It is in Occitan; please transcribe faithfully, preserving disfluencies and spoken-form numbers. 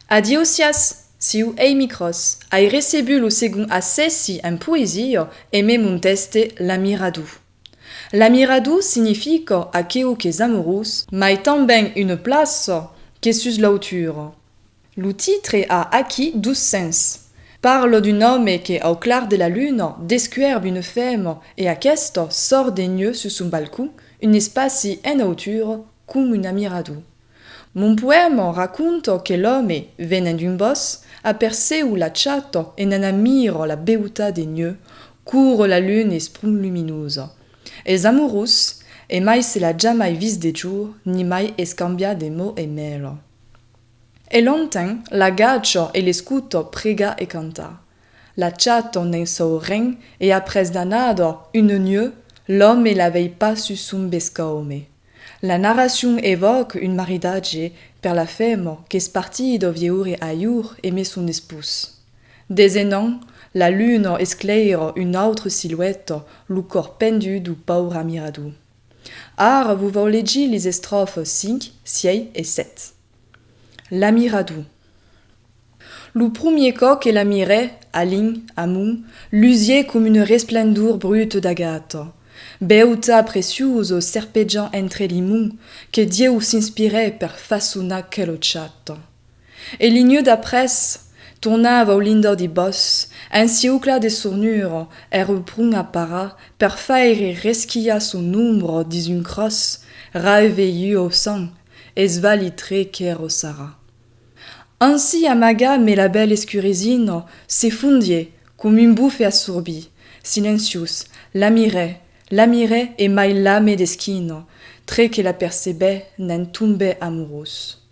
Adieu siatz, siáu Amy Cross, ai recebut lo segond assèssi en poesia emé mon tèxte L'Amirador. L'amirador significa aqueu qu'es amorós, mai tanben una plaça que sus l'autura. Lo titre a aquí dos sens. Parla d'un òme que, au clar de la luna, descuèrb una femna e aquesta sòrt de nuech sus son balcon, un espaci en autura, com un amirador. Mon poèma raconta que l'òme, venent d'un bòsc, aperceu la chata e ne'n admira la beutat de nuech, quora la luna es pron luminosa. Es amorós, e mai se l'a jamai vist de jorn, ni mai escambiat de mot emb ela. E l'entend, l'agacha e l'escota pregar e cantar. La chata ne'n sau ren e après d'annadas, una nuech, l'òme la vei pas sus son bescaume. La narracion evòca un maridatge per la femna qu'es partida viure ailhors emé son espós. Desenant, la luna esclaira una autra silueta, lo còr pendut dau paure amirador. Ara vos vau legir lis estròfas cinc, sièis e sèt. L'amirador. Lo promier còp que la mirè, alin, amont, lusié com una resplendor bruta d'agata, beutat preciosa serpejant entre li monts que Dieu s'inspirè per fassonar quela chata. E li nuech d'après, tornava au lindau di bòsc, ensiuclat de sornura, èra pron a parar per faire resquilhar son ombra dins un cròs, raiveiu au sang, es valitre qu'èra sarat. Ansi amagat me la bèla escurisina se fondié com un bufet assorbit, silenciós, la mirè, la mirè e mai l'ame d'esquina, tre que la percebè ne'n tombè amorós.